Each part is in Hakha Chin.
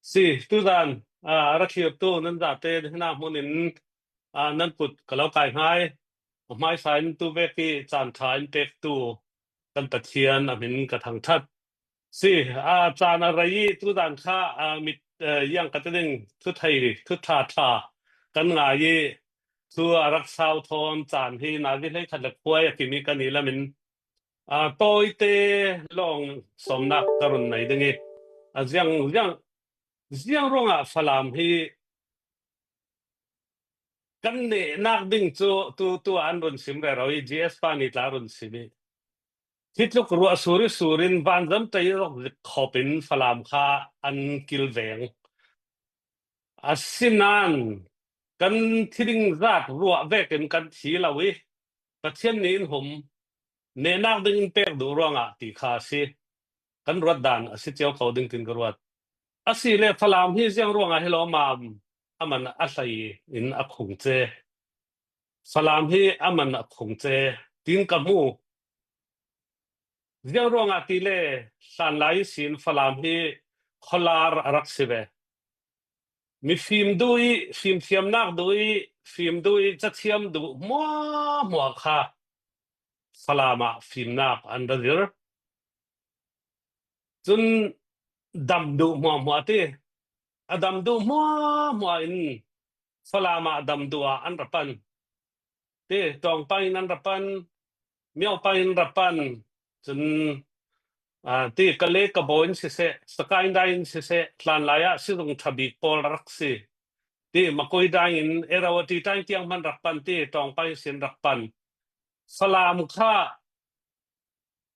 Si, tuzan a ra thlirtu nan zate hna hmun in nan kut ka lo kai hngai. Hmaisa in tu vek i caan ṭha in pektu kan Pathian a min ka thangṭhat. Si, a caan a rei i tuzan kha mit iang ka ti ding thu thei thu ṭha ṭha kan ngai i thu a rak sau thawn caan hi nazi hlei khat le khuai a kimi kan i lam in Tawite lawng sawmnak ka run nei ding i a ziang ziang ziang ruangah Falam hi kan nehnak ding cu tu tu ah an run sim rero i GS pa nih tla run sim i hi tluk ruah sur i sur in vanzam ṭei rok zik khop in Falam kha an kilveng. Asinain kan thiding zat ruah vek in kan thi lo i Pathian nih in hum nehnak ding in pek duh ruangah ti kha a si. Kan ruat dan a si cio ko ding tin ka ruat. Asi le Falam hi ziang ruangah hi lo mam aman a hlei in a khung ce. Falam hi aman a khung ce tin ka hmu. Ziang ruangah ti le hlan lai sin Falam hi khualar a rak si ve. Mifim duh i fimthiamnak duh i fim duh i cathiam duh hmuahhmuah kha Falam ah fimnak an ra zir. Cun dam duh hmuahhmuah ti. A dam duh hmuahhmuah in Falam ah dam duh ah an ra pan. Ti tawngpang in an ra pan. Miopa in rapan cun ti kale kabo in siseh Sakaing dai in siseh tlanlai ah sizung ṭha bik pawl rak si ti Makoi dai in Irrawaddy dai tiang hman rak pan ti Tawngpai sin rak pan Falam kha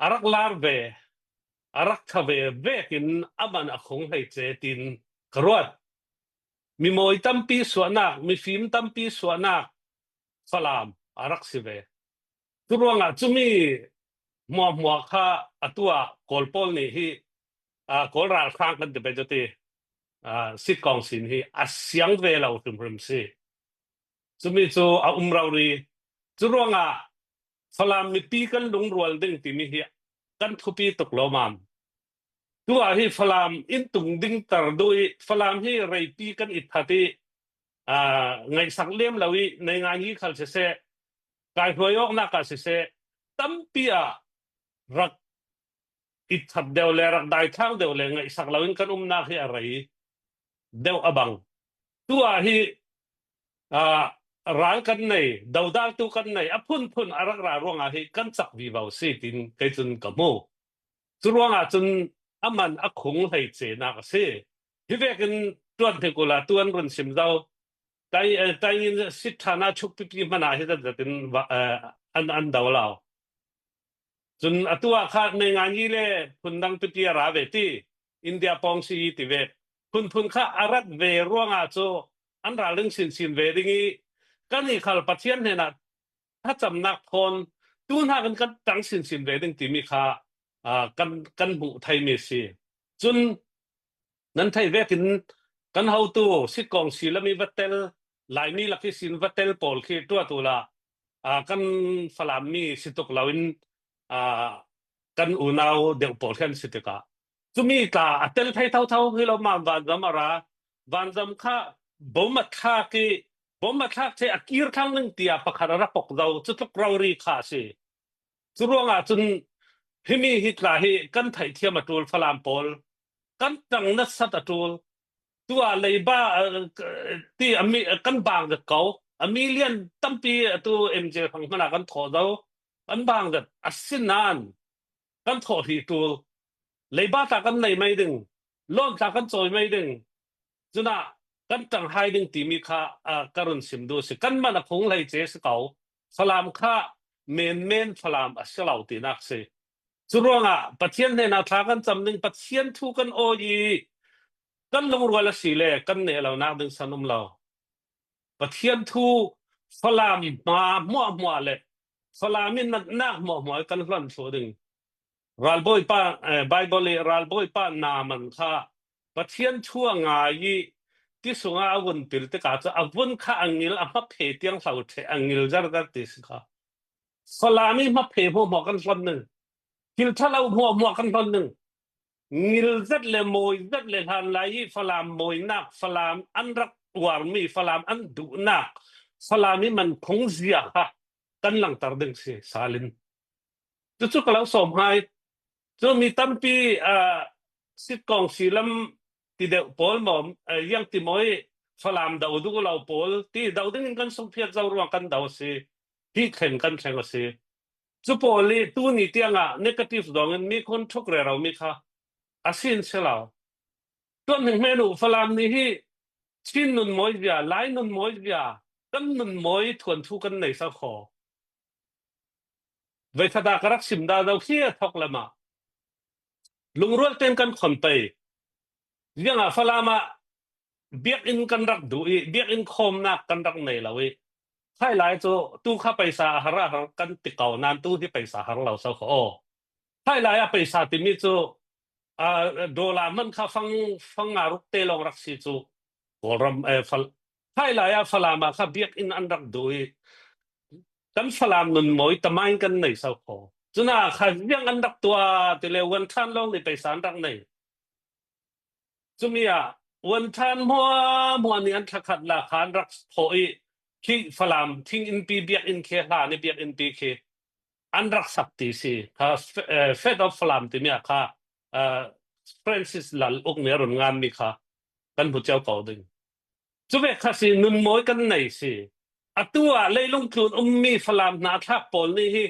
a rak lar ve a rak ṭha ve vek in aman a khung hlei ce tin ka ruat mimawi tampi suahnak mifim tampi suahnak Falam a rak si ve Cu ruangah cumi hmuahhmuah kha atu ah Kawl pawl nih hi Kawl ralhrang kan ti ve cu ti sitkong sin hi a siang ve lo hrimhrim si. Cumi cu a um rori. Cu ruangah Falam mipi kan lungrual ding timi hi kan thupi tuk lawmam. Tu ah hi Falam inn tung ding tar duh i Falam hi reipi kan i that i ngaihsak lem lo i nei ngai ngi khal siseh kai hruai awknak ah siseh tampi ah rak i that deuh le rak daithlang deuh le ngaihsak lo in kan umnak hi a rei deuh a bang. Tu ah hi ral kan nei dodaltu kan nei a phunphun a rak ra ruangah hi kan cak vivo si tin kei cun ka hmu. Cu ruangah cun a man a khung hlei cenak a si. Hi vekin tuan te kula tuan run sim zo tai tai in sit thana chuk pipi hmana hi zat zat in an an do lo. Cun atu ah kha nei ngai ni le phundang pipi a ra ve ti India pong si ti ve phunphun kha a rat ve ruangah cu an ralring sinsin ve ding i kan i khal Pathian hnenah thlacamnak thawn tu hna kan kan tang sinsin ve ding timi kha kan kan hmuh thaimi si. Cun nan thei vekin kan hotu sitkong si lami va tel Laimi laki sin va tel pawl khi tua tu la kan Falam mi si tuk loin kan unau deuh pawl khan si tikah cumi tla a tel thei tho tho hi lo ma vanzam a ra vanzam kha bom a thlak i bom a thlak che a kir thang ning tia pakhat a ra pok zo cu tluk rori kha si cu ruangah cun himi hi tla hi kan theihthiam a tul falam pawl kan tang na sat a tul tu ah leiba ti ami kan bang dat ko a million tampi atu MJ fang hmana kan thaw zo kan bang dat asinan kan thawh hi tul leiba ta kan nei mai ding loan ta kan cawi mai ding cuna kan tang hai ding timi kha ka run sim du si kan man a phung hlei ce si ko falam kha men men falam a si lo tinak si cu ruangah pathian hnenah thla kan cam ding pathian thu kan awi i kan lungrual a si le kan ne lo nak ding san um lo pathian thu falam hma hmuah hmuah le Falam in natnak hmuahhmuah kan hlonh thlu ding. Ralbawipa Bible i ralbawipa Naaman kha Pathian thu a ngai i tisung ah a vun pil tikah cu a vun kha a ngil a hmaphe tiang hlo ṭhe a ngil zarzar ti si kha. Falam i hmaphe hmuahhmuah kan hlonh ning. Thil ṭhalo hmuahhmuah kan hlonh ning. Ngilzet le mawizet le hlan lai i Falam mawinak, Falam an rak uarmi, Falam an duhnak, Falam i man phung zia kha kan langhter ding si salin. Cucu ka lo sawm hai. Cu mi tampi uh, sitkong silam ti deuh pawl maw yang ti moi Falam do duh lo pawl ti do ding in kan sungphiat zo ruang kan do si. Hi thlen kan thleng a si. Cu pawl i tuni tiangah negative dong in mi khon ṭhuk rero mi kha a sin si lo. Tuan hning men u Falam nih hi Chin nun mawi zia, Lai nun mawi zia, kan nun mawi thuan thu kan nei sa kho. Voikhat ah ka rak sim da do khi a thok lama. Lungrual ten kan khon pei. Ziangah Falam ah biakinn kan rak duh i biakinn khawmnak kan rak nei lo i khai lai cu tu kha paisa a har a har kan ti ko nain tu hi paisa har lo so kha aw khai lai ah paisa timi cu dollar man kha fang fang nga ruk te lawng rak si cu kawlram eh, fal khai lai ah falam ah kha biakinn an rak duh i kan falam nun mawi tamain kan nei so kho cuna kha ziang an rak tua ti le wan than lawng ni paisa an rak nei Cumi ah uanthan hmuahhmuah nih an thlakhat la kha an rak thawh i khi Falam thing innpi biakinn khi hlan i biakinn pi khi an rak sak ti si. Kha Fed of Falam timi ah kha Francis Lal uk nih a run nganmi kha kan hmu cio ko ding. Cu ve kha si nunmawi kan nei si. Atu ah leilung tlun ummi Falam hna thlak pawl nih hi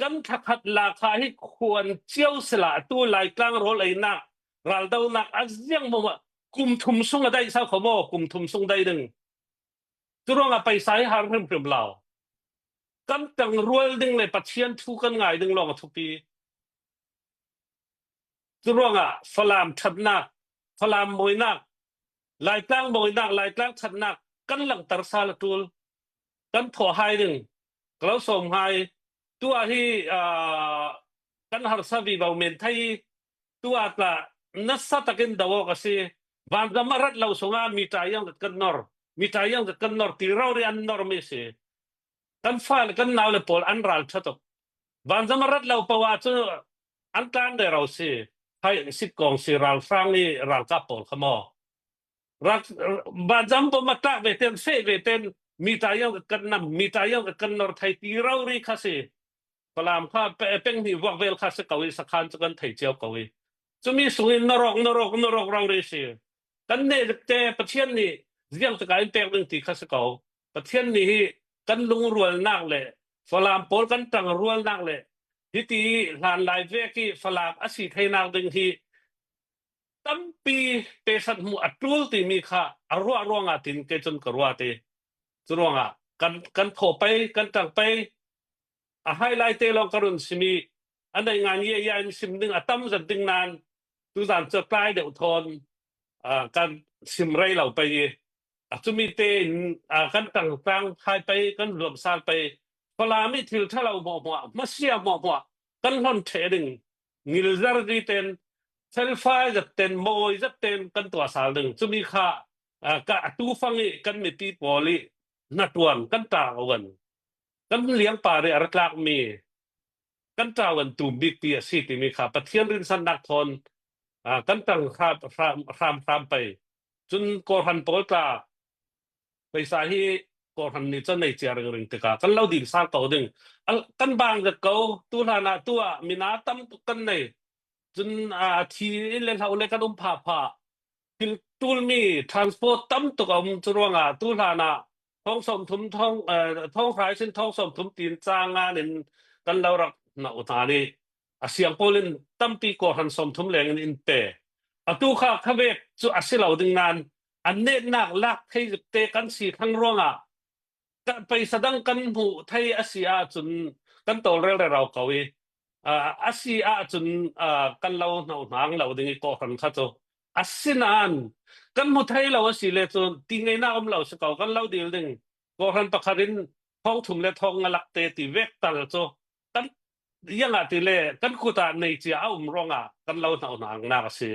kan thlakhat la kha hi khuan cio sila atu Laitlang rawl einak raldonak a ziang mo kum thum sung a dai sau kho maw kum thum sung dai ding cu ruangah paisa hi har hrimhrim lo kan tang rual ding le Pathian thu kan ngai ding lawng a thupi cu ruangah Falam thatnak Falam mawinak Laitlang mawinak Laitlang thatnak kan langhter sal a tul kan thawh hai ding ka lo sawm hai tu ah hi kan harsa vi bo men thai tu ah tla nasa takin do awk a si vanzam a rat lo sungah mi ta yang kan nor mi ta yang kan nor ti ro ri an nor mi si kan fa le kan nau le pawl an ral tha tuk vanzam a rat lo pawa cu an tlan de ro si hai sit kong si ral hrang i ralkap pawl kha maw vanzam bom a tlak ve ten fe ve ten mi ta yang kan nam mi ta yang kan nor thai ti ro ri kha si Falam kha peng hnih vuak vel kha si ko i sakhan cu kan thei cio ko i cumi sungin narok narok narok ro ri si kan ne te Pathian nih ziang taka in pek ding ti kha si ko Pathian nih hi kan lungrualnak le Falam pawl kan tang rualnak le hiti hlan lai vek i Falam a si theinak ding hi tampi pesat hmuh a tul timi kha a ruah ruangah tin ke cun ka ruah ti cu ruangah kan kan thaw pei kan tang pei a highlight te lawng ka run simi a nei ngan ye ya in sim ding a tam zat ding nan tuzan cu tlai deuh thawn kan sim rei lo pei i a cumi te in kan tang tang thai pei kan zuam sal pei Falam i thil thalo hmuah hmuah hmasia hmuah hmuah kan hlon the ding ngilzar ri ten felfai zat ten mawi zat ten kan tuah sal ding cumi kha ka atu fang i kan mipi pawl i hnatuan kan ta ogan kan liangpa nih a ra tlakmi kan ṭau an tum bik ti a si timi kha Pathian rinsannak thawn kan tang hram hram hram pei cun kawhran pawl tla Paisa hi kawhran nih cun nei cia ringring tikah kan lo ding sang ko ding. Kan bang zat ko tu hlan ah tu ah mina tam tuk kan nei. Cun a thi le hlo le kan um pha pha. Thil tulmi transport tam tuk a um cu ruangah tu hlan ah thong som thum thong thong hrai sin thong som thum tin cha ngan in kan lo rak na hna nih a siang pawl in tampi kawhran som thum leng in in pe. Atu kha khavek cu a si lo ding nan an netnak lak thei te kan si thang ruangah paisa dang kan hmuh thei a si ahcun kan tawlrel rero ko i a si ahcun kan lo hno hnang lo ding i kawhran kha cu asinain kan hmu thei lo a si le cun ti ngeinak um lo si ko kan lo dil ding kawhran pakhat in thong thum le thong nga lak te ti vek tal cu kan iangah ti le kan kut ah nei cia a um ruangah kan lo hno hnang nak a si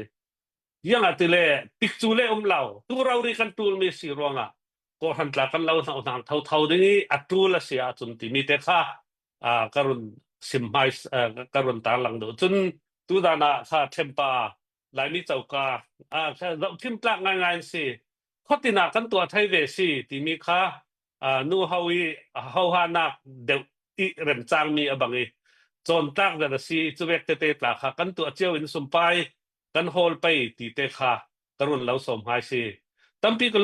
Iangah ti le tikcu le um lo tu rori kan tul mi si ruangah kawhran tla kan lo hna hnang tho tho ding i a tul a si ahcun timi te kha ka run sim hmai ka run tar lang duh cun tudan ah kha ṭhempa. Laimi coka ah zohthim tlak ngaingai an si. Khuatin ah kan tuah thai ve si timi kha nu ho i hohanak deuh i remcangmi a bang i cawntlak zat a si. Cu vek tete tla kha kan tuah cio in sumpai kan hawl pei ti te kha ka run lo som hai si. Tampi ka.